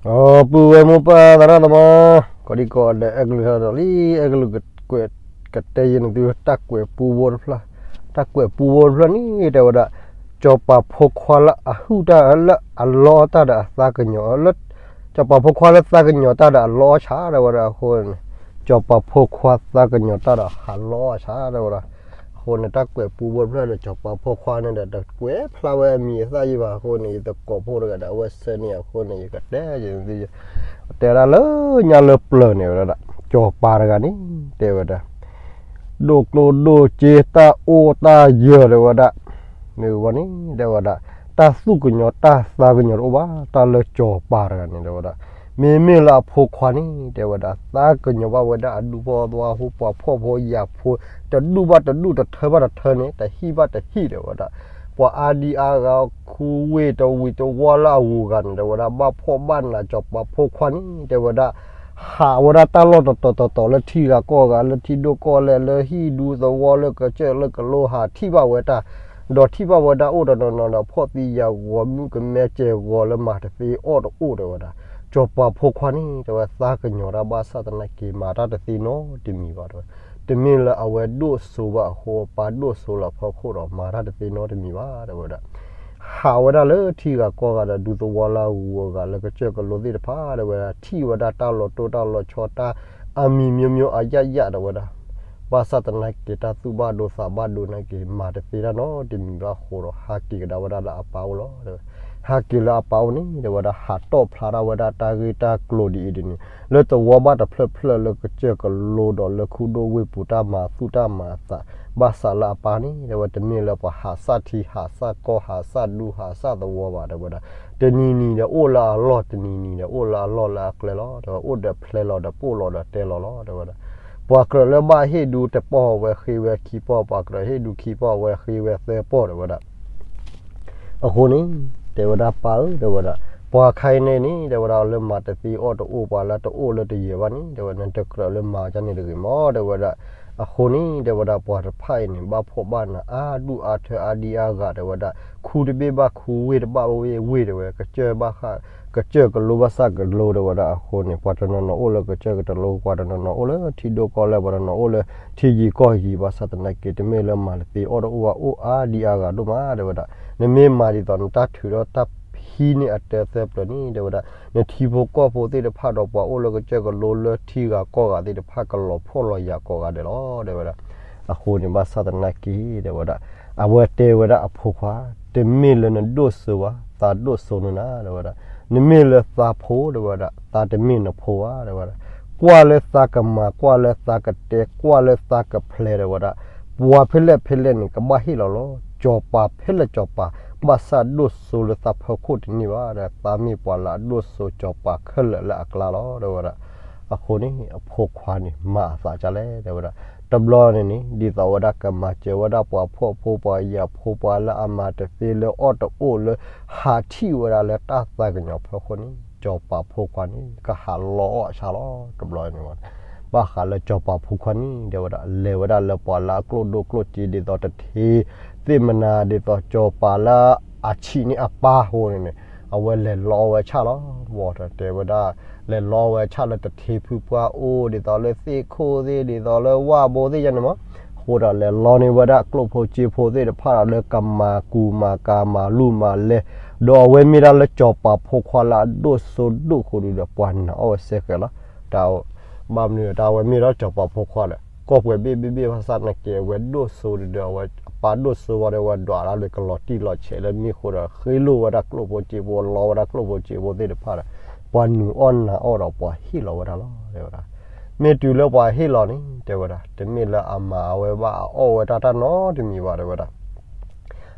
ဒီပုၢ်ဝဲၢ်မိၢ်ပၢ်သရၣ်သမါ, ကိးဒံကိးဒဲး အဲၣ်ကလုာ်ဟဲဒီးလံ, အဲၣ်ကလုာ်ကတဲယဲၢ်န့ၣ်သု တၢ်ကွဲးပူဖိတဖျၢၣ်, တၢ်ကွဲးပူဖိတဖျၢၣ်န့ၣ် တဲဝဲဒၣ်, စီၤပၤဖိခွါလၢအဟုၣ်တၢ်လၢအလီတၢ်ဒီးအသးကညီၤလၢ, စီၤပၤဖိခွါလၢသးကညီၤတၢ်ဒီးအလီအီၣ်ဆၣ် တဲဝဲဒၣ်အဃိန့ၣ်, စီၤပၤဖိခွါသးကညီၤတၢ်ဒီးဟးလီအီၣ်ဆၣ် တဲဝဲဒၣ်. အဃိန့ၣ် တၢ်ကွဲးပူဖိတဖျၢၣ်ဒီး စီၤပၤဖိခွါန့ၣ်ဒီး တကွဲးဖျါဝဲအမံၤအသၣ်ယံာ်ဘၣ်အဃိန့ၣ် ယသကိးဖိတဂၤဒီး အဝဲစဲန့ၢ်အဃိန့ၣ် ယကတဲယဲၢ်န့ၣ်သု, တဲဒၣ်လၢညါလၢပျၢၤန့ၣ်ဝဲဒၣ်, စီၤပၤတဂၤန့ၣ် တဲဝဲဒၣ် ဒိၣ်ကျိၣ်ဒိၣ်စ့ တၢ်အိၣ်တၢ်ယၢၤ တဲဝဲဒၣ်, မ့ၢ်ဝဲန့ၣ် တဲဝဲဒၣ်, တၢ်သူၣ်ကညီၤတၢ်သးကညီၤတအိၣ်ဘၣ်, တၢ်လၢစီၤပၤတဂၤန့ၣ် တဲဝဲဒၣ်, မ့မ့ၢ်လၢအဖိခွါန့ၣ် တဲဝဲဒၣ် သးကညီၤဘၣ်ဝဲဒၣ်အဒူဖိသဝီဖိ ပှၤဖှီၣ်ဖိယာ်ဖိ, တဒူၣ်ဘၣ်တဒူၣ် တထၢဘၣ်တထၢန့ၣ် တဟံၣ်ဘၣ်တဟံၣ် တဲဝဲဒၣ်, ပှၤအါဒံအါဂၤ ခူဝ့ၢ်တဝံၤတဝီလၢအဂုၤအဂၤန့ၣ် တဲဝဲဒၣ် ဘၣ်ဖှီၣ်ဘၣ်နး စီၤပၤဖိခွါန့ၣ် တဲဝဲဒၣ် ဟးဝဲဒၣ်တၢ်လီၢ်တတီၤတီၤတီၤ လၢထံဂၤကီၢ်ဂၤ လၢထံဒိၣ်ကီၢ်လဲၣ် လၢဟံၣ်ဒူသဝီ လၢကစၢၢ်လၢကလိ ဟးထံၣ်ဘၣ်ဝဲတၢ်, ဒီးထံၣ်ဘၣ်ဝဲဒၣ်အိၣ်တနီၤနီၤဒီး ဖှီၣ်သံယာ်ဂီၤ မုၣ်ကမဲစဲးဂီၤ လၢမၤတသ့အီၣ်တအိၣ် တဲဝဲဒၣ်, စီၤပၤဖိခွါန့ၣ် တဲဝဲ သးကညီၤတၢ်ဘၣ်ဆၣ်သနာ်က့ မၤတၢ်တသ့နီတမံၤဘၣ် တဲဝဲ, တမ့ၢ်လၢအဝဲဒိၣ်စိဘၣ်အဃိ ပၢ်ဒိၣ်စိလၢအဖီခိၣ်ဒီး မၤတၢ်တသ့နီတမံၤဘၣ် တဲဝဲဒၣ်. ဟးဝဲဒၣ်လၢထံဂၤကီၢ်ဂၤဒီး ဒူသဝီလၢအဂုၤအဂၤ လၢကစၢၢ်ကလိသ့ၣ်တဖၣ် တဲဝဲဒၣ် ထံၣ်ဝဲဒၣ်တၢ်လီၤတိၢ်တၢ်လီၤဆီ တၢ်အမံၤမံၤမံၤအယၣ်ယၣ် တဲဝဲဒၣ်, ဘၣ်ဆၣ်သနာ်က့ တၢ်သူၣ်ဘၣ်ဒိသးဘၣ်ဒိနာ်က့ မၤတသ့တၢ်နီတမံၤဘၣ်အဃိဒီး ဟးက့ၤကဒါဝဲဒၣ်လၢအပၢ်အိၣ်လီၤ တဲဝဲ. ဟးက့ၤလၢအပၢ်အိၣ်န့ၣ် တဲဝဲဒၣ် ဟးတီၣ်ဖျါထီၣ်ဝဲဒၣ်တၢ်ဂ့ၢ်တၢ်ကျိၤဒ်အံၤဒ်န့ၣ် လၢသဝီဘၣ်တဖျၢၣ်ဖျၢၣ် လၢကစၢၢ်ကလိဒီးလၢခူဒိၣ်ဝ့ၢ်ပူၤ တၢ်မၤသူၣ်တၢ်မၤသး, ဘၣ်ဆၣ်လၢအပၢ်န့ၣ် တဲဝဲ တမ့ၢ်လၢပှၤဟးစၢ်ထံ ဟးစၢ်ကီၢ် ဟးစၢ်ဒူ ဟးစၢ်သဝီဘၣ် တဲဝဲဒၣ်, တနံၤနံၤဒီးအိၣ်လၢအလီၢ် တနံၤနံၤဒီးအိၣ်လၢအလီၢ်လၢအကျဲလီၤ တဲဝဲ, အိၣ်ဒီးဖျဲလီၤဒီးပိၢ်လီၤဒီးတဲလီၤလီၤ တဲဝဲဒၣ်. ပှၤကြၢးလၢဘၣ်ဟ့ၣ်ဒူတပီၢ် အဝဲဃ့ဝဲခံပီၢ်, ပှၤကြၢးဟ့ၣ်ဒူခံပီၢ် အဝဲဃ့ဝဲသၢပီၢ် တဲဝဲဒၣ်. အဃိန့ၣ် တဲဝဲဒၣ် ပၢ်ဧၢ တဲဝဲဒၣ်, ပှၤခဲအံၤန့ၣ်န့ၣ် တဲဝဲဒၣ် လၢမၤတသ့အီၣ်တအိၣ် ပှၤလၢတအိၣ်လၢတယၢၤဘၣ်န့ၣ် တဲဝဲ နတကြၢးလၢမၤကန့ၣ်တဂ့ၤမး တဲဝဲဒၣ်. အဃိန့ၣ် တဲဝဲဒၣ် ပှၤတဖၣ်အံၤန့ၣ် ဘၣ်ဖှီၣ်ဘၣ်နး အါဒူၣ်အါထၢ အါဒံအါဂၤ တဲဝဲဒၣ်, ခူတဘ့ၣ်ဘၣ်ခူ ဝ့ၢ်တဘၣ်ဝ့ၢ် ဝ့ၢ် တဲဝဲ, ကစၢၢ်ဘၣ်ဃး ကစၢၢ်ကလိဘၣ်ဆၣ်ကလိ တဲဝဲဒၣ်. အဃိန့ၣ် ပှၤတနီၤနီၤအိၣ်လၢကစၢၢ်ကလိ, ပှၤတနီၤနီၤအိၣ်လၢထံဒိၣ်ကီၢ်လဲၣ်, ပှၤတနီၤအိၣ်လၢထံယံၤကီၢ်ယံၤ, ဘၣ်ဆၣ်သနာ်က့ တမ့ၢ်လၢမၤတသ့အီၣ်တအိၣ်ဘၣ် အိၣ်အါဒံအါဂၤဒိၣ်မး တဲဝဲဒၣ်. နမ့ၢ်မၤဒ်သိးနတၢ်ထုးထီၣ်တၢ်ဟံးန့ၢ်အတၢသၢပျၢၤန့ၣ် တဲဝဲဒၣ်, နထံဖိကီၢ်ဖိသ့ၣ်တဖၣ်ဒီး ပှၤအိၣ်လၢကစၢၢ်ကလိလၢထံဂၤကီၢ်ဂၤသ့ၣ်တဖၣ် ကလီၤဖှီၣ်လီၤယာ်ကိးဂၤဒဲးလီၤ တဲဝဲဒၣ်. အဃိန့ၣ် ဘၣ်ဆၣ်သနာ်က့ တဲဝဲဒၣ်, အဝဲတဲဝဲဒၣ်အဖိခွါ, တမ့ၢ်လၢနဒိၣ်စိဘၣ်, သးဒိၣ်စိန့ၣ်နၤ တဲဝဲဒၣ်. နမ့ၢ်လၢသးဖိ တဲဝဲဒၣ်, သးတမ့ၢ်နဖိဘၣ် တဲဝဲဒၣ်. ကွၢ်လၢသးကမၤ, ကွၢ်လၢသးကတဲ, ကွၢ်လၢသးကဖျဲ တဲဝဲဒၣ်. ပှၤဖဲလဲၣ်ဖဲလဲၣ်န့ၣ် ကဘၣ်ဟ့ၣ်လီၤလီၤ. စီၤပၤဖဲလဲၣ်စီၤပၤ, ဘၣ်ဆၣ်ဒိၣ်စိလၢသးဖီခိၣ်တန့ၢ်ဘၣ်ဒီး သးမ့ၢ်ပှၤလၢအဒိၣ်စိစီၤပၤခဲလၢာ်လၢအကျါလီၤ တဲဝဲဒၣ်. အဃိန့ၣ် အဖိခွါန့ၣ် မၤအသးဒ်လဲၣ် တဲဝဲဒၣ်. တဘျီန့ၣ်န့ၣ် ဒ်သိးဝဲဒၣ်ကမၤစၢၤဝဲဒၣ်ပှၤဖှီၣ်ဖိပှၤယာ်ဖိ ပှၤလၢအမၤတသ့လၢအီၣ်တအိၣ်လၢ ဟးထံၣ်ဝဲဒၣ်လၢတၢ်သးကညီၤဖီခိၣ်န့ၣ် စီၤပၤဖိခွါန့ၣ် ကဟးလီအီၣ်အဆၣ်လီၤ တဘျီန့ၣ်. ဘၣ်ဃးလၢစီၤပၤဖိခွါန့ၣ် တဲဝဲဒၣ် လဲၤဝဲဒၣ်လၢပှၤလၢအကျိၣ်ဒိၣ်ကျိၣ်စ့ ဒ်သိးတထ့သ့ၣ်မနၤ ဒ်သိးစီၤပၤလၢအဆံးန့ၢ်အပၢ်အဃိန့ၣ်န့ၣ် အဝဲလဲၤလီအီၣ်ဝဲဆၣ်လီၤ. ဝံၤဒီးတဲဝဲဒၣ် လဲၤလီအီၣ်ဝဲဆၣ်လၢတထ့ဖုပှၢ်အိၣ် ဒ်သိးလၢသ့ၣ်ခိၣ်သ့ၣ် ဒ်သိးလၢဝၣ်ဘိသ့ၣ်ယါန့ၣ်မး. အဃိဒီးလဲၤလီန့ၢ်ဝဲဒၣ်ကျိၣ်ဖိစ့ဖိသ့ၣ်တဖၣ်ဒီး လၢကမၤကူမၤကၤမၤလူမၤလဲ, ဒီးအဝဲမ့ၢ်ဒၣ်လၢစီၤပၤဖိခွါလၢအဒိၣ်စိဒိၣ်ဃိဒုဒီး ပှၤနာ်အီၣ်ဝဲစ့ၢ်ကီးလီၤ. တၢ် ဘၣ်မနုၤ တၢ်အဝဲမ့ၢ်ဒီးစီၤပၤဖိခွါဒီး ကီၢ်ပှဲၤဘ့ၣ်ဘ့ၣ်ဘ့ၣ် ဘၣ်ဆၣ်သနာ်က့ အဝဲဒိၣ်စိဒုဒီး အဝဲအပၢ်ဒိၣ်စိဝဲဒီး အဝဲဒွးတၢ်လၢကလီၤတံၢ်လီၤဆဲးလၢမ့ၢ်အဃိဒီး ဃ့လိၢ်ဝဲဒၣ်ကျိၣ်ဖိစ့ဖိ လီဝဲဒၣ်ကျိၣ်ဖိစ့ဖိသ့ၣ်တဖၣ်ဒီး ပှၤနုာ်အီၣ်နာ်အီၣ်ဒီးပှၤဟ့ၣ်လီၤဝဲဒၣ်လီၤ တဲဝဲဒၣ်. မ့ၢ်တုၤလၢပှၤဟ့ၣ်လီၤန့ၣ် တဲဝဲဒၣ် တမ့ၢ်လၢအမၤဝဲဘၣ် အအီၣ်ဝဲတၢ်တၢ်နီတမံၤဘၣ် တဲဝဲဒၣ်.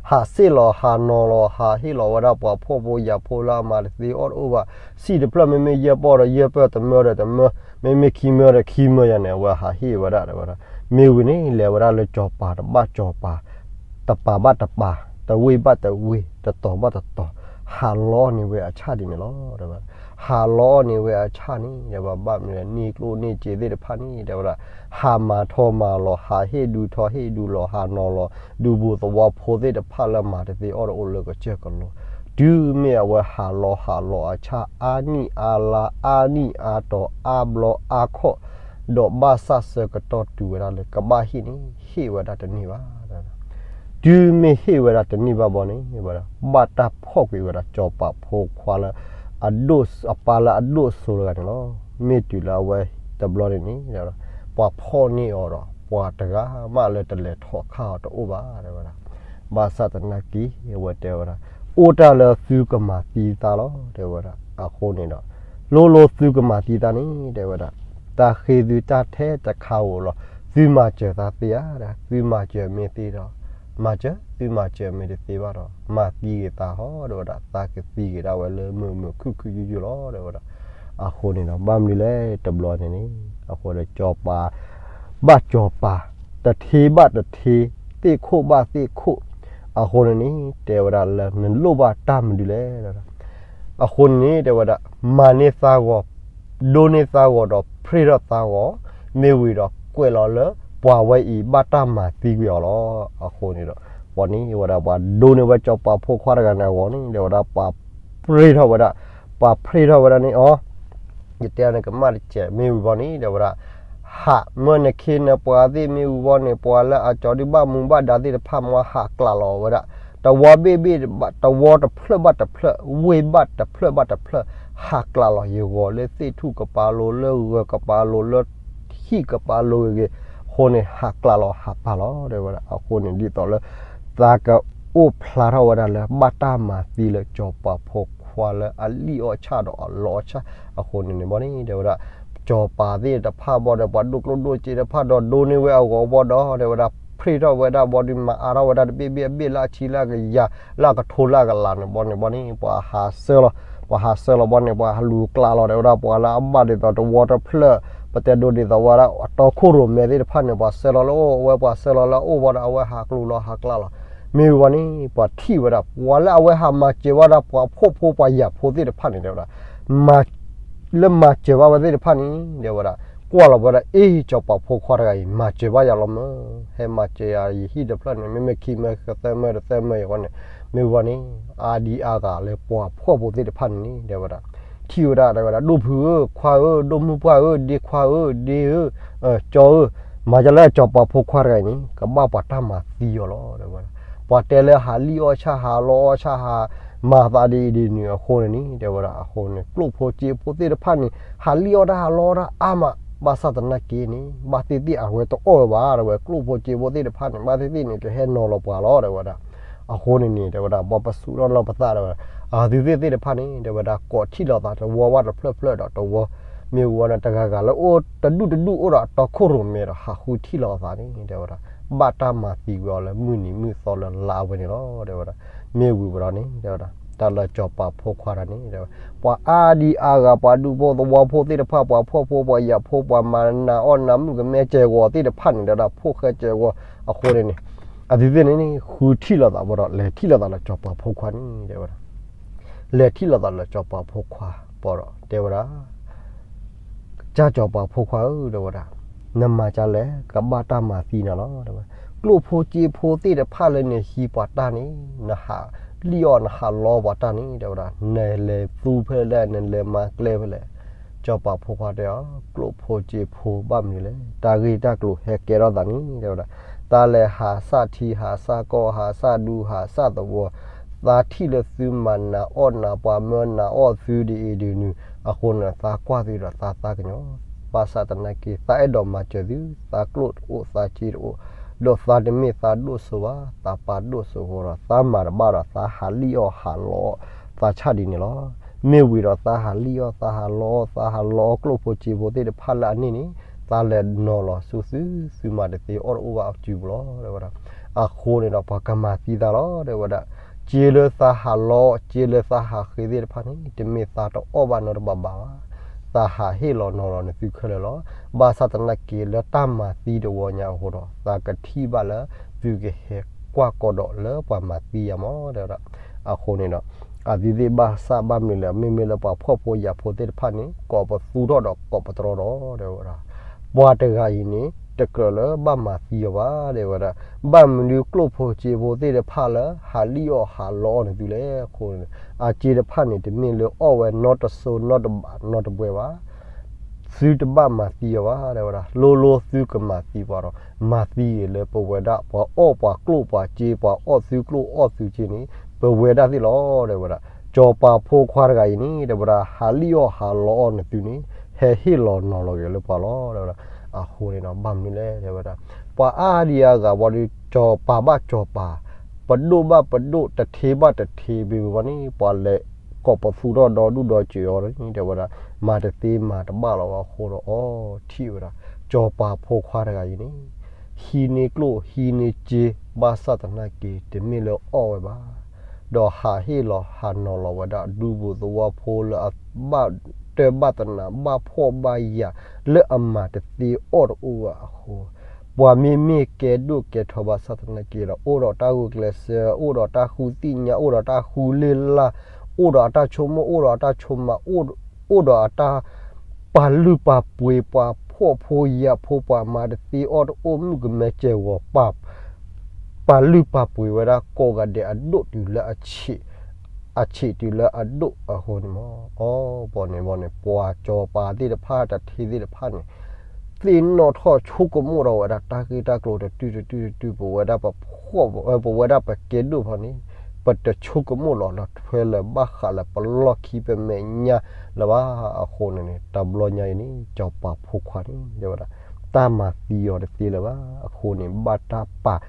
ဟးစ့ၢ်လီၤ ဟးနီၤလီၤ ဟးဟ့ၣ်လီၤဝဲဒၣ်ပှၤဖှီၣ်ဖိယာ်ဖိလၢအမၤတသ့အီၣ်တအိၣ်ဘၣ်, စံၣ်တဖျၢၣ် မ့မ့ၢ်ယဲၢ်ပီၢ်ဒီးယဲၢ်ပီၢ်, တမၢဒီးတမၢ, မ့မ့ၢ်ခံမၢဒီးခံမၢယါန့ၣ် အဝဲဟးဟ့ၣ်ဝဲဒၣ် တဲဝဲဒၣ်. မ့ၢ်ဝံၤန့ၣ် လဲၤဝဲဒၣ်လၢစီၤပၤတဘၣ်စီၤပၤ, တပၤဘၣ်တပၤ, တဝ့ၢ်ဘၣ်တဝ့ၢ်, တတီၤဘၣ်တတီၤ, ဟးလီန့ၢ်ဝဲအဆၣ်ဒ်န့ၣ်လီၤ တဲဝဲဒၣ်. ဟးလီန့ၢ်ဝဲအဆၣ်န့ၣ် တဲဝဲဒၣ် ဘၣ်မနုၤလဲၣ် န့ၢ်ကျိၣ်န့ၢ်စ့သ့ၣ်တဖၣ်န့ၣ် တဲဝဲဒၣ် ဟးမၤထီၣ်မၤလီၤ, ဟးဟ့ၣ်ဒုးထီၣ်ဟ့ၣ်ဒုးလီၤ, ဟးနီၤလီၤ ဒူပူၤသဝီဖိသ့ၣ်တဖၣ်လၢမၤတသ့အီၣ်တအိၣ်လၢကစၢၢ်ကလိ တုၤမ့ၢ်အဝဲဟးလီၤဟးလီၤအဆၣ် အါနံၣ်အါလါ အါနံၣ်အါတီၤ အါဘျီအါခီၣ်, ဒီးဘၣ်ဆၣ်ဆၢကတီၢ်တုၤဝဲဒၣ်လၢကဘၣ်ဟ့ၣ်န့ၣ် ဟ့ၣ်ဝဲဒၣ်တန့ၢ်ဘၣ်. တုၤမ့ၢ်ဟ့ၣ်ဝဲဒၣ်တန့ၢ်ဘၣ်ဘီန့ၣ် ဝဲဒၣ် ဘၣ်တၢ်ဖီၣ်ကွံာ်ဝဲဒၣ် စီၤပၤဖိခွါလၢ အဒိၣ် အပၢ်လၢအဒိၣ်စိတဂၤန့ၣ်လီၤ. မ့ၢ်တုၤလၢအဝဲတဘျီန့ၣ်န့ၣ် ပှၤဖီၣ်န့ၢ်အီၤဒီး ပှၤတဂၤမးလၢတလဲၤထီၣ်ခၣ်အီၤတအိၣ်ဘၣ် တဲဝဲဒၣ်. ဘၣ်ဆၣ်သနာ်က့ အဝဲတဲဝဲဒၣ် အိၣ်တၢ်လၢသုကမၤသံသးလီၤ တဲဝဲဒၣ်. အဃိန့ၣ်ဒီး လိၤလိၤသုကမၤသံသးန့ၣ် တဲဝဲဒၣ် တၢ်ဃ့သုတၢ်ထဲတခါဧိၤလီၤ. သုမၤစၢၤသးသ့ဧါ ဒီး သုမၤစၢၤမ့ၢ်သ့ဒီး မၤစၢၤ, သုမၤစၢၤမ့ၢ်တသ့ဘၣ်ဒီး မၤသံက့ၤသးဟီ တဲဝဲဒၣ်. သးကသံက့ၤဒၣ်ဝဲလၢမုာ်မုာ်ခုၣ်ခုၣ်ယုၢ်ယုၢ်လီၤ တဲဝဲဒၣ်. အဃိန့ၣ်ဒီး ဘၣ်မနုၤလဲၣ်တဘျီန့ၣ်န့ၣ် အဃိဒီး စီၤပၤဘၣ်စီၤပၤ, တထ့ဘၣ်တထ့, သ့ၣ်ခိၣ်ဘၣ်သ့ၣ်ခိၣ်, အဃိန့ၣ်န့ၣ် တဲဝဲဒၣ်လၢနလိၣ်ဘၣ်တၢ်မနုၤလဲၣ်. အဃိန့ၣ်န့ၣ် တဲဝဲဒၣ် မၤန့ၢ်သးဂီၤ, ဒိန့ၢ်သးဂီၤဒီး ဖြ့ၣ်ထီၣ်သးဂီၤ, မ့ၢ်ဝံၤဒီးကွဲးလီၤလၢ ပှၤဝဲအံၤဘၣ်တၢ်မၤသံကွံာ်အီၤလီၤ. အဃိန့ၣ်ဒီး ပှၤန့ၣ်ဝဲဒၣ် ပှၤဒိန့ၢ်ဝဲစီၤပၤဖိခွါတဂၤန့ၣ်အဂီၢ်န့ၣ် တဲဝဲဒၣ် ပှၤဖြ့ၣ်ထီၣ်ဝဲဒၣ်, ပှၤဖြ့ၣ်ထီၣ်ဝဲဒၣ်န့ၣ်အီၤ ယတဲန့ၣ်ကမၣ်တစဲး မ့ၢ်ဝံၤဘီန့ၣ် တဲဝဲဒၣ် ဟးမၢနခ့နပှၤသ့ၣ် မ့ၢ်ဝံၤဘီန့ၣ် ပှၤလၢအကၠီၤဒုးဘၣ်မူဘၣ်ဒါသ့ၣ်တဖၣ် မ့ၢ်ဟးကျးလီၤဝဲဒၣ် တဝီဘ့ၣ်ဘ့ၣ်, တဝီတဖျၢၣ်ဘၣ်တဖျၢၣ်, ဝ့ၢ်ဘၣ်တဖျၢၣ်ဘၣ်တဖျၢၣ် ဟးကျးလီၤယဂီၤ လၢသ့ၣ်ထူၣ်ကပၤလိၤ, လၢဂၢၤကပၤလိၤ, လၢဟံၣ်ကပၤလိၤဂ့ၤဂ့ၤ, အဃိန့ၣ် ဟးကျးလီၤဟးပာ်လီၤ တဲဝဲဒၣ်. အဃိန့ၣ် ဒ်သိးလၢ သးကအိၣ်ဖျါထီၣ်ဝဲဒၣ်လၢ ဘၣ်တၢ်မၤသံလၢစီၤပၤဖိခွါလၢအလံၣ်အီၣ်ဆၣ်ဒီးအလီအီၣ်ဆၣ် အဃိန့ၣ်န့ၣ်ဘီန့ၣ် တဲဝဲဒၣ် စီၤပၤသ့ၣ်တဖၣ်ဘီဒီး ပှၤဒိၣ်ကျိၣ်ဒိၣ်စ့တဖၣ်ဒီး ဒိန့ၢ်ဝဲအဂီၤဘီဒီး တဲဝဲဒၣ် ဖြ့ၣ်ထီၣ်ဝဲဒၣ်ဘီဒီး မၤအါထီၣ်ဝဲဒၣ်တဘ့ၣ်ဘ့ၣ်အဘ့ၣ်လၢအဆံလၢကယၤ လၢအကထိလၢအကလးန့ၣ်ဘီန့ၣ် ပှၤဟးဆှၢလီၤ, ပှၤဟးဆှၢလီၤဘီန့ၣ် ပှၤဟးလူၤကျးလီၤ တဲဝဲဒၣ် ပှၤလၢအဘၣ်ဒ်သိးတဝီတဖျၢၣ်, ပတဲဒိဒ်သိးဝဲဒၣ် အတီခိၣ်ရိၣ်မဲသ့ၣ်တဖၣ်န့ၣ် ပှၤဆှၢလီၤလၢအအိၣ်ဝဲ ပှၤဆှၢလီၤလၢအအိၣ်ဘီဒီး အဝဲဟးကျူၤလီၤဟးကျးလီၤ. မ့ၢ်ဝံၤဘီန့ၣ် ပှၤထံၣ်ဝဲဒၣ် ပှၤလၢအဝဲဟးမၤစၢၤဝဲဒၣ် ပှၤဖှီၣ်ဖိပှၤယာ်ဖိသ့ၣ်တဖၣ်န့ၣ် တဲဝဲဒၣ် လၢမၤစၢၤဘၣ်ဝဲသ့ၣ်တဖၣ်န့ၣ် တဲဝဲဒၣ် ကွၢ်လီၤဝဲဒၣ် အ့ စီၤပၤဖိခွါတဂၤအံၤ မၤစၢၤဘၣ်ယၤလီၤမၢ်, ဟဲမၤစၢၤယၤယဟံၣ်တဖျၢၣ်န့ၣ် မ့မ့ၢ်ခံမၢကသၢမၢတသၢမၢအံၤဃီန့ၣ် မ့ၢ်ဝံၤဘီန့ၣ် အါဒံအါဂၤလၢပှၤဖှီၣ်ဖိသ့ၣ်တဖၣ်န့ၣ်န့ၣ် တဲဝဲဒၣ် ထံၣ်ဝဲဒၣ် တဲဝဲဒၣ် ဒိၣ်ဖုဧၢ ခွါဧၢ ဒိၣ်မုၢ်ပှၢ်ဧၢ ဒ့ခွါဧၢ ဒ့ဧၢ ကၠီဧၢ, မၤယၤလၢစီၤပၤဖိခွါတဂၤအံၤန့ၣ် ကဘၣ်ပှၤတၢ်မၤသံအီၤလီၤ တဲဝဲဒၣ်. ပှၤတဲလၢဟးလံၣ်အီၣ်ဆၣ် ဟးလီအီၣ်ဆၣ် ဟးမၤသးဒ်အံၤဒ်နုၤအဃိန့ၣ်န့ၣ် တဲဝဲဒၣ် အဃိန့ၣ် ကျိၣ်ဖိစ့ဖိသ့ၣ်တဖၣ်န့ၣ် ဟးလံၣ်အီၣ်တၢ်ဟးလီအီၣ်တၢ်အါမး ဘၣ်ဆၣ်သနာ်က့န့ၣ် ဘၣ်သ့ၣ်သ့ၣ်အဝဲတအီၣ်ဝဲဘၣ် တဲဝဲ ကျိၣ်ဖိစ့ဖိသ့ၣ်တဖၣ်န့ၣ် ဘၣ်သ့ၣ်သ့ၣ်န့ၣ် ကဟဲနီၤလီၤပှၤလီၤ တဲဝဲဒၣ်. အဃိန့ၣ်န့ၣ် တဲဝဲဒၣ် ပှၤပစူးထီၣ်နီၢ်ပသး တဲဝဲဒၣ် အသုသ့ၣ်သ့ၣ်တဖၣ်န့ၣ် တဲဝဲဒၣ် ကိးထံၣ်လိာ်သးတဝီဘၣ်တဖျၢၣ်ဖျၢၣ်ဒီးတဝီ မ့ၢ်ဝံၤန့ၣ် တဂၤဂၤလၢအိၣ်တဒူၣ်တဒူၣ်အိၣ်ဒီးအတီခိၣ်ရိၣ်မဲဒီး ဟးဃုထံၣ်လိာ်သးန့ၣ် တဲဝဲဒၣ် ဘၣ်တၢ်မၤသံဝဲအီၤလၢမုၢ်နံၤမုၢ်သီလၢလါအဝဲန့ၣ်လီၤ တဲဝဲဒၣ်. မ့ၢ်ဝံၤဝဲဒီးန့ၣ် တဲဝဲဒၣ် တၢ်လၢစီၤပၤဖိခွါတဂၤန့ၣ် တဲဝဲ ပှၤအါဒံအါဂၤ ပှၤဒူဖိသဝီဖိသ့ၣ်တဖၣ် ပှၤဖှီၣ်ဖိ ပှၤယာ်ဖိ ပှၤမၤနးအီၣ်နးမုၣ်ကမဲစဲးဂီၤသ့ၣ်တဖၣ်န့ၣ် တဲဝဲဒၣ် ဖိၣ်ဃဲစဲးဂီၤ အဃိန့ၣ်န့ၣ် အသုသ့ၣ်န့ၣ်န့ၣ် ဃုထံၣ်လိာ်သးဘၣ်ဒီး လဲၤထံၣ်လိာ်သးလၢစီၤပၤဖိခွါန့ၣ် တဲဝဲဒၣ် လဲၤထံၣ်လိာ်သးလၢစီၤပၤဖိခွါ ဘၣ်ဒီး တဲဝဲဒၣ် ကစၢ်စီၤပၤဖိခွါဧၢ တဲဝဲဒၣ် နမၤဒ်လဲၣ် ကဘၣ်တၢ်မၤသံနၤလီၤ တဲဝဲ. ကျိၣ်ဖိစ့ဖိသ့ၣ်တဖၣ်လၢနဟံးပှၤတၢ်န့ၣ် နဟးလံၣ်အီၣ်နဟးလီပှၤတၢ်န့ၣ် တဲဝဲဒၣ် နလဲၤသူဖဲလဲၣ် နလဲၤမၤကျဲဖဲလဲၣ်. စီၤပၤဖိခွါတဲအီၤ ကျိၣ်ဖိစ့ဖိဘၣ်မနုၤလဲၣ် တၢ်ဂ့ၢ်တၢ်ကျိၤဟဲကဲထီၣ်သးန့ၣ် တဲဝဲဒၣ် တၢ်လဲၤဟးစၢ်ထံ ဟးစၢ်ကီၢ် ဟးစၢ်ဒူ ဟးစၢ်သဝီ သးထံၣ်လၢသုမၤနးအီၣ်နး ပှၤမၢနးအီၣ်သုဒ်အံၤဒ်နုၤ အဃိန့ၣ် သးကွၢ်သုဒီးသးသးကညီၤ ဘၣ်ဆၣ်သနာ်က့ သးအဲၣ်ဒိးမၤစၢၤသု သးကျိၣ်တအိၣ်သးစ့တအိၣ် ဒီးသးတမ့ၢ်သးဒိၣ်စိဘၣ် သးပၢ်ဒိၣ်စိဃိဒီး သးမၤတဘၣ်ဒီးသးဟးလံၣ်အီၣ်ဟးလီအီၣ်သးဆၣ်ဒ်န့ၣ်လီၤ. မ့ၢ်ဝံၤဒီးသးဟးလံၣ်အီၣ် သးဟးလီအီၣ် သးဟးလီအီၣ်ကျိၣ်ဖိစ့ဖိသ့ၣ်တဖၣ်လၢအန့ၣ်န့ၣ် သးလဲၤနီၤလီၤဆူသု သုမၤတသ့အီၣ်တအိၣ်ဘၣ်အစုပူၤလီၤ တဲဝဲဒၣ်. အဃိန့ၣ်ဒီး ပှၤကမၤသံသးလီၤ တဲဝဲဒၣ်. စ့လၢသးဟးလီ စ့လၢသးဟးဃ့သ့ၣ်တဖၣ်န့ၣ် တမ့ၢ်သးတအီၣ်ဘၣ်နီတဘးဘၣ်ဘၣ်. သးဟးဟ့ၣ်လီၤနီၤလီၤနသုခဲလၢာ်လီၤ. ဘၣ်ဆၣ်သနာ်က့လၢတၢ်မၤသံတဝီညါအဃိဒီး သးကထံၣ်ဘၣ်လၢ သုကဟဲကွၢ်ကီဒီးလၢပှၤမၤသံယၤမး တဲဝဲဒၣ်. အဃိန့ၣ်ဒီး အသ့ၣ်သ့ၣ်ဘၣ်ဆၣ်ဘၣ်မနုၤလဲၣ် မ့မ့ၢ်လၢပှၤဖှီၣ်ဖိယာ်ဖိသ့ၣ်တဖၣ်န့ၣ် ကိးပသူထီၣ်ဒီးကိးပတြီဒီး တဲဝဲဒၣ်. ပှၤတဂၤအံၤန့ၣ် တကြၢးလၢဘၣ်မၤသံအီၤဘၣ် တဲဝဲဒၣ်. ဘၣ်မနုၤကျိၣ်ဖိစ့ဖိသ့ၣ်တဖၣ်လၢ ဟးလံၣ်အီၣ်ဟးလီအီၣ်နသုလဲၣ်အဃိန့ၣ်, အစ့တဖၣ်န့ၣ် တမ့ၢ်လၢအီၣ်ဝဲနီတစိနီတဘးနီတဘှဲဘၣ်. သုတဘၣ်မၤသံအီၤဘၣ် တဲဝဲဒၣ်. လိၤလိၤသုကမၤသံပှၤဒီး မၤသံဂ့ၤလၢပဝဲဒၣ် ပှၤအီၣ်ပှၤကျိၣ်ပှၤစ့ ပှၤအီၣ်သုကျိၣ်အီၣ်သုစ့န့ၣ် ပဝဲဒၣ်သ့ၣ်လီၤ တဲဝဲဒၣ်. စီၤပၤဖိခွါတဂၤအံၤန့ၣ် တဲဝဲဒၣ် ဟးလံၣ်အီၣ်ဟးလီအီၣ်နသုန့ၣ် ဟဲဟ့ၣ်လီၤနီၤလီၤက့ၤလၢပှၤလီၤ တဲဝဲဒၣ်. အဃိန့ၣ်ဒီး ဘၣ်မနုၤလဲၣ် တဲဝဲဒၣ်. ပှၤအါဒံအါဂၤဝံၤဒီး စီၤပၤဘၣ်စီၤပၤ, ပဒိၣ်ဘၣ်ပဒိၣ်, တထ့ဘၣ်တထ့ ဘၣ်ဝံၤန့ၣ် ပှၤလဲၤကိးပသူထီၣ်ဒီဒူၣ်ဒီစၢၤအီၤန့ၣ် တဲဝဲဒၣ်, မၤတသ့မၤတဘၣ်လီၤဘၣ်အဃိဒီး အီထံၣ်ဝဲဒၣ် စီၤပၤဖိခွါတဂၤအံၤန့ၣ် ဟံးန့ၢ်ကျိၣ်ဟံးန့ၢ်စ့ ဘၣ်ဆၣ်သနာ်က့ တမ့ၢ်လၢအီၣ်ဝဲဘၣ်. ဒီးဟးဟ့ၣ်လီၤဟးနီၤလီၤဝဲဒၣ် ဒူဖိသဝီဖိလၢအဘၣ်တၢ်ဘၣ်သနာ် ဘၣ်ဖှီၣ်ဘၣ်ယာ် လၢအမၤတသ့အီၣ်တအိၣ်ဘၣ်အဃိ, ပှၤမ့မ့ၢ်ကဲဒိၣ်ကဲထီဘၣ်ဆၣ်သနာ်က့ဒီး အိၣ်ဒီးတၢ်ဂုာ်ကျဲးစၢး, အိၣ်ဒီးတၢ်ဃုသ့ၣ်ညါ, အိၣ်ဒီးတၢ်ဃုလ့ၢ်လၢ်, အိၣ်ဒီးအတၢ်ဆိကမိၣ်, အိၣ်ဒီးအတၢ်ဆိကမး, အိၣ်ဒီးအတၢ် ပာ်လုၢ်ပာ်ပှ့ၤ ပှၤဖှီၣ်ဖိယာ်ဖိ ပှၤမၤတသ့အီၣ်တအိၣ် မုၣ်ကမဲစဲးဂီၤ ပာ် ပာ်လုၢ်ပာ်ပှ့ၤဝဲဒၣ် ကိးဂၤဒဲးအဒိၣ်တုၤလၢအဆံး, အဆံးတုၤလၢအဒိၣ်အဃိန့ၣ်မး, အီၤဘီန့ၣ်ဘီန့ၣ် ပှၤစီၤပၤသ့ၣ်တဖၣ် တထ့သ့ၣ်တဖၣ်န့ၣ် သ့ၣ်နီၣ်ထီၣ်ဆိကမိၣ်ထီၣ်ဝဲဒၣ် တၢ်ဂ့ၢ်တၢ်ကျိၤတတုၤတတုၤတတုၤ ပဝဲဒၣ်ပဖှီၣ်, ပဝဲဒၣ်ပကဲဒိၣ်ဖီန့ၣ် ပတဆိကမိၣ်လီၤလီၤထွဲလၢၤ ဘၣ်ဃးလၢပလီၢ်ခံပမဲာ်ညါလၢၤဘၣ်အဃိန့ၣ်န့ၣ် တဘျီညါအံၤန့ၣ် စီၤပၤဖိခွါန့ၣ် တဲဝဲဒၣ် တၢ်မၤသံအီၤတသ့လၢၤဘၣ်အဃိန့ၣ် ဘၣ်တၢ်ပာ်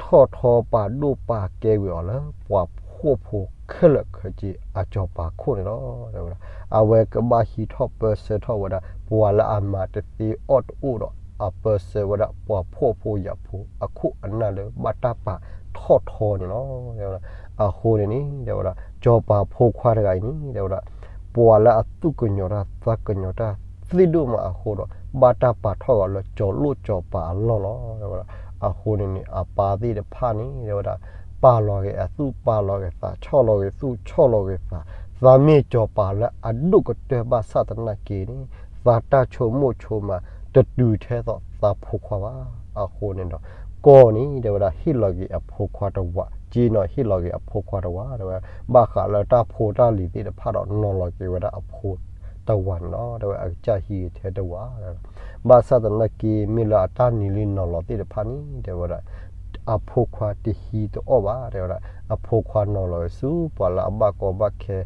ထီၣ်ထီပာ်ဒိၣ်ပာ်ကဲဝံၤအီၤလၢ ပှၤဖှီၣ်ဖိခဲလၢာ်ခဲဆ့ အစီၤပၤခိၣ်န့ၣ်လီၤ တဲဝဲဒၣ်. အဝဲကဘၣ်ဟံးထီၣ်ပၢဆှၢထီၣ်ဝဲဒၣ် ပှၤလၢအမၤတသ့အီၣ်တအိၣ်ဒီး အပၢဆှၢဝဲဒၣ် ပှၤဖှီၣ်ဖိယာ်ဖိအခိၣ်အနၢ်လၢ ဘၣ်တၢ်ပာ်ထီၣ်ထီန့ၣ်လီၤ တဲဝဲဒၣ်. အဃိန့ၣ်န့ၣ် တဲဝဲဒၣ် စီၤပၤဖိခွါတဂၤအံၤန့ၣ် တဲဝဲဒၣ် ပှၤလၢအသူၣ်ကညီၤတၢ်သးကညီၤတၢ်သ့ဒိၣ်မးအဃိဒီး ဘၣ်တၢ်ပာ်ထီၣ်အီၤလၢစီၤလိၣ်စီၤပၤအလီၢ်လီၤ တဲဝဲဒၣ်. အဃိန့ၣ်န့ၣ် အပၢ်သ့ၣ်တဖၣ်န့ၣ် တဲဝဲဒၣ် ပာ်လီၤဂ့ၤအသူၣ်ပာ်လီၤဂ့ၤသး ဆီၣ်လီၤဂ့ၤသူၣ်ဆီၣ်လီၤဂ့ၤသး, သးမ့ၢ်စီၤပၤလၢအဒိၣ်ကတၢၢ်ဘၣ်ဆၣ်သနာ်က့န့ၣ် သးတၢ်ဆိကမိၣ်ဆိကမး တတုၤထဲသိးသးဖိခွါဘၣ်. အဃိန့ၣ်ဒီး ကီၢ်န့ၣ် တဲဝဲဒၣ် ဟ့ၣ်လီၤက့ၤအဖိခွါတဝး, က့နီၤ ဟ့ၣ်လီၤက့ၤအဖိခွါတဝး တဲဝဲဒၣ်, ဘၣ်ဃးလၢတၢ်ဖိတၢ်လံၤသ့ၣ်တဖၣ်ဒီး နီၤလီၤက့ၤဝဲဒၣ်အဖိတဝးန့ၣ်လီၤ တဲဝဲ အကစၢ်ဟံးထဲတဝး ဘၣ်ဆၣ်သနာ်က့ မ့ၢ်လၢအတၢ်နံၤလံနီၤလီၤသ့ၣ်တဖၣ်န့ၣ် တဲဝဲဒၣ် အဖိခွါတဟံးတအီၣ်ဘၣ် တဲဝဲဒၣ်. အဖိခွါနီၤလီၤဝဲဆူပှၤလၢအဘၣ်ကီဘၣ်ခဲ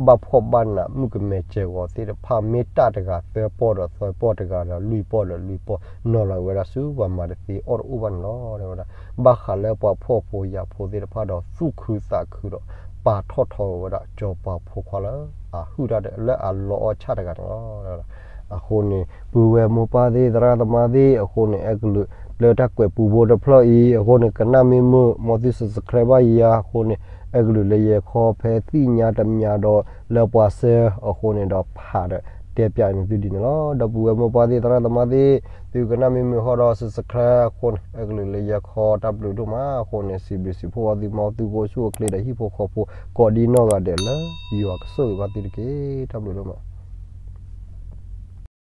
ဘၣ်ဖှီၣ်ဘၣ်နး မုၣ်ကမဲာ်စဲးဂီၤသ့ၣ်တဖၣ် မ့ၢ်တၢ်တဂၤသၢပီၢ်ဒီးသၢပီၢ် တဂၤဒီးလွံၢ်ပီၢ်ဒီးလွံၢ်ပီၢ် နီၤလီၤဝဲဒၣ်ဆူပှၤမၤတသ့အီၣ်တအိၣ်ဘၣ်န့ၣ်လီၤ တဲဝဲဒၣ်. ဘၣ်ဃးလၢပှၤဖှီၣ်ဖိယာ်ဖိသ့ၣ်တဖၣ်ဒီး သူၣ်ခုသးခုဒီး ပာ်ထီၣ်ထီဝဲဒၣ် စီၤပၤဖိခွါလၢ အဟုၣ်တၢ်လၢအလီအီၣ်ဆၣ်တဂၤန့ၣ်လီၤ တဲဝဲဒၣ်. အဃိန့ၣ် ပုၢ်ဝဲၢ်မိၢ်ပၢ်သ့ၣ် သရၣ်သမါသ့ၣ် အဃိန့ၣ် အဲကလုာ်လၢတၢ်ကွဲးပူဖိတဖျၢၣ်အံၤ အဃိန့ၣ် ကနၣ်မ့ၢ်မုာ် မ်သု subscribe ဘၣ်ယၤ အဃိန့ၣ် အဲကလုာ်လၢယဲခီဖဲသ့ၣ်ညါတမံၤဒီး လၢပှၤစဲအဃိန့ၣ်ဒီး ဖးဒီးတဲပၠးန့ၢ်သုဒ်န့ၣ်လီၤ. ဒီပုၢ်ဝဲၢ်မိၢ်ပၢ်သ့ၣ် သရၣ်သမါသ့ၣ် သုကနၣ်မ့ၢ်မုာ်ဃီဒီး subscribe အဃိန့ၣ် အဲကလုာ်လၢယဲခီ တၢ်ဘျုးဒိၣ်မး အဃိန့ၣ် စံးဘျုးစံးဖှိၣ်ဘၣ်သု မ်သုကအိၣ်ဆူၣ်အိၣ်ချ့ဒီးဟံၣ်ဖိဃီဖိ ကိးဒံနီၢ်ဂၤဒဲးလၢ ယွၤကဆိၣ်ဂ့ၤဘၣ်သုတက့ၢ်. တၢ်ဘျုးဒိၣ်မး.